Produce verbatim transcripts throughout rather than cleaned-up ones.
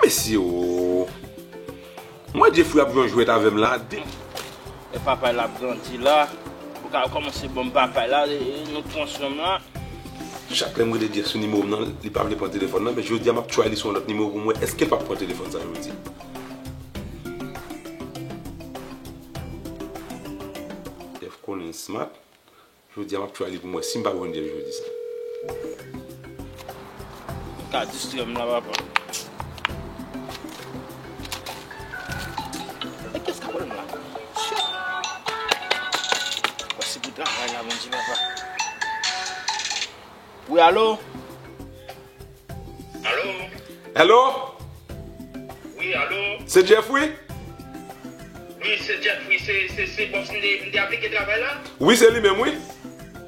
Mesye o. Mwen Jeffrey ap jwe yon jwèt avè m la. De- E papay la ap grandi la. Ou ka kòmanse ban m papay la, e, e nou pran swen m la. Chak lè m rele Jeff sou nimewo m nan, li pa vle pran telefòn nan, men jodi a m ap try li sou yon lòt nimewo pou m wè èske l p ap pran telefòn sa jodi. Jeff konnen l smart. Jodi a m ap try li pou m wè si m pa jwenn Jeff jodi sa. Ou ka distrè m la, papa. E kiyès k ap rele m la? Shit! Mèsi pou travay la, Bondye, papa. Wi, alo? Alo? Hello? Wi, alo? Se Jeff, wi? Wi, se Jeff, wi. Se, se, se bòs m te, m te aplike travay la? Wi, se li menm, wi.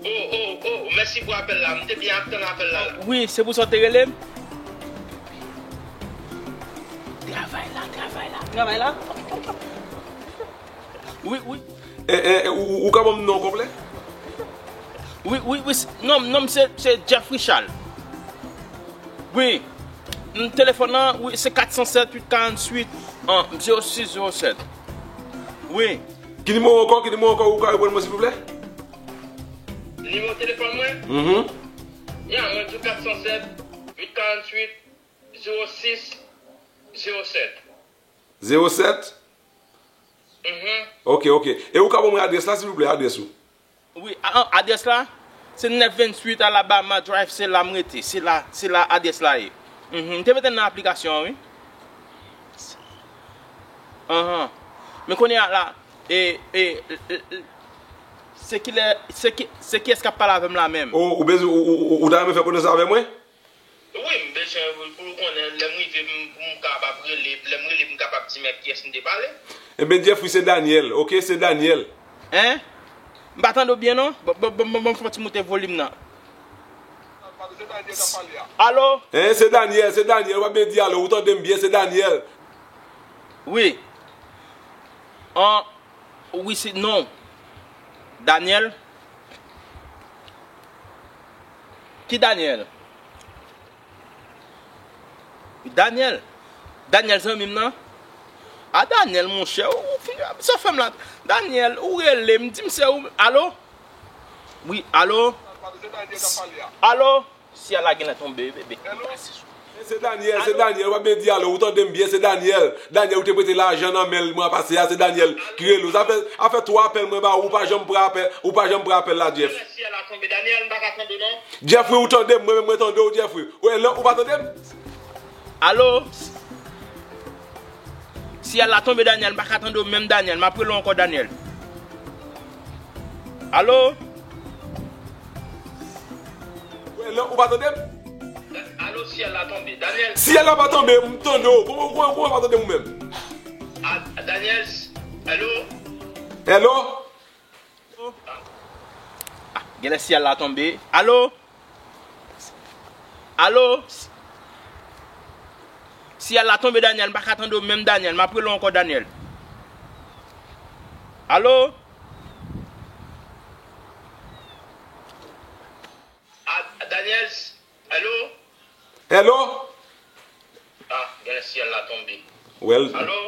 Oh, oh, oh, mèsi pou apèl la. M te byen ap tann apèl la, la. Wi, se pou sa w te rele m? Travay la, travay la. Travay la? Wi, wi. E, e, e, ou, ou ka ban m non w konplè? Wi, wi, wi, s-, non, non m se, se Jeff Richard. Wi. M, telefòn nan, wi, se kat san sèt uit karant uit, an, zewo sis zewo sèt. Wi. Ki nimewo ankò? Ki nimewo ankò ou ka reprann mwen, silvouplè? Nimewo telefòn mwen? Mhm. Ya, mwen di w kat san sèt uit karant uit zewo sis zewo sèt. Zewo sèt? Mhm. Ok, ok. E ou ka ban mwen adrès la, silvouplè, adrès ou? Wi, a, a, adrès la, se nèf venntuit Alabama Drive, se la m rete. Se la, se la adrès la ye. Mhm. M te mete l nan aplikasyon an, wi. Ahan. Men kounye a la, e, e, e, e, se kilè, se ki, se kiyès k ap pale avè m la menm? O, ou bezwen, ou, ou, ou, ou ta renmen fè konesans avè mwen? Wi, m bezwen pou w konnen, lè m rive, m, m kapab rele, lè m rele, m kapab di mèt kiyès m te pale. Enben, Jeffrey, se Daniel, ok? Se Daniel. Hein? M pa tande w byen, non. Bon, bon, bon, bon, bon, fè yon ti moute volim nan. Alo? Hein, se Daniel, se Daniel. W ap byen di alo, ou tande m byen, se Daniel. Wi. An, wi, se, non. Daniel? Ki Daniel? Daniel? Daniel zanmi m nan? A Daniel, monchè, ou, ou fin, sa fè m la. Daniel, ou rele m, di m se ou, alo? Wi, alo? Alo? Syèl la genlè tonbe, bebe. Se Daniel, se Daniel, w ap byen di alo, ou tande m byen, se Daniel. Daniel, ou te prete lajan nan men l mwa pase a, se Daniel ki rele w. Sa fè, sa fè twa apèl mwen ba ou, ou pa janm pran apèl, ou pa janm pran apèl la, Jeff. Syèl la tonbe, Daniel, m pa ka tande w, non. Jeffrey, ou tande m, mwen menm mwen tande w, Jeffrey. Ou, hello, ou pa tande m? Alo? Syèl la tonbe, Daniel, m pa ka tande w menm, Daniel. M ap rele w ankò, Daniel. Alo? Ou, hello, ou pa tande m? Alo, syèl la tonbe, Daniel. Syèl la pa tonbe, m tande w. Kòman, kòman, kòman w pa tande m ou menm? A, Daniel, hello? Hello? Ah, genlè syèl la tonbe. Alo? Alo? Syèl la tonbe, Daniel. M pa ka tande w menm, Daniel. M ap rele w ankò, Daniel. Alo? Ah, Daniel? Alo? Hello? Ah, genlè syèl la tonbe. Well, alo?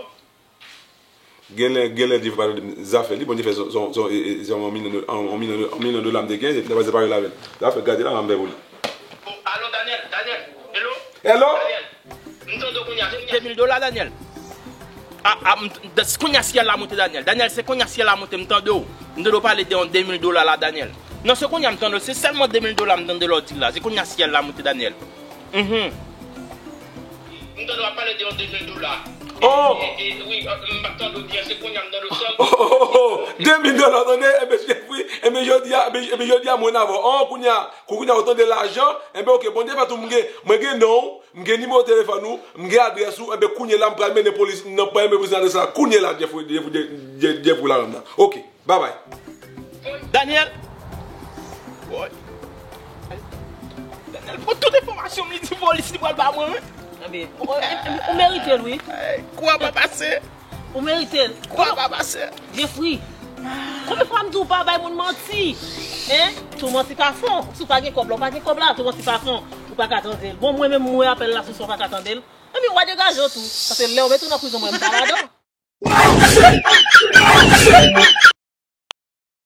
Genlè, genlè Jeff pa tande zafè li, Bondye fè se, se, se, e, e, se yon milyon de, yon, yon milyon de, yon milyon dola m te gen, epi l ap separe l avè l. Zafè gade la, m ap fè pou li. Oh, alo, Daniel, Daniel, hello? Hello? Daniel, m tande w kounye a, se kounye a. De mil dola, Daniel. A, a, m, de, se kounye a syèl la monte, Daniel. Daniel, se kounye a syèl la monte, m tande w. M tande w pale de yon de mil dola la, Daniel. Non, se kounye a m tande w, se sèlman de mil dola m tande lè w di la. Se kounye a syèl la monte, Daniel. Mhm. M tande w ap pale de yon de mil dola. Oh! E, e, wi, e, m pa t tande w byen, se kounye a m tande w sèl. Oh, oh, oh, oh! De mil dola, tande? Enben, Jeffrey, enben, jodi a, enben, enben, jodi a, mwen avè w. Oh, kounye a, kou kounye a, ou tande lajan? Enben, ok, Bondye fè tou, m gen, mwen gen non w, m gen nimewo telefòn ou, m gen adrès ou, enben, kounye a la, m pral mennen polis, m pral mennen polis nan adrès la, kounye a la, Jeffrey, Jeffrey, Jeffrey, Jeffrey la menm nan. Ok. Bye bye. Daniel. Woy. Daniel pran tout enfòmasyon m, li di polis li pral ba mwen, wi. Enben, ou, ou, ou merite l, wi. Ey, kou a pa pase. Ou merite l. Kou a pa pase. Jeffrey, konbyen fwa m di w pa bay moun manti? Hein? Tou manti pa fon. Si w pa gen kòb la, w pa gen kòb la, tou manti pa fon. Ou pa ka tande l. Bon, mwen menm, mwen apèl la sou sa, w pa ka tande l. Epi w pa degaje w tou. Paske lè w mete w nan prizon, mwen m pa ladan.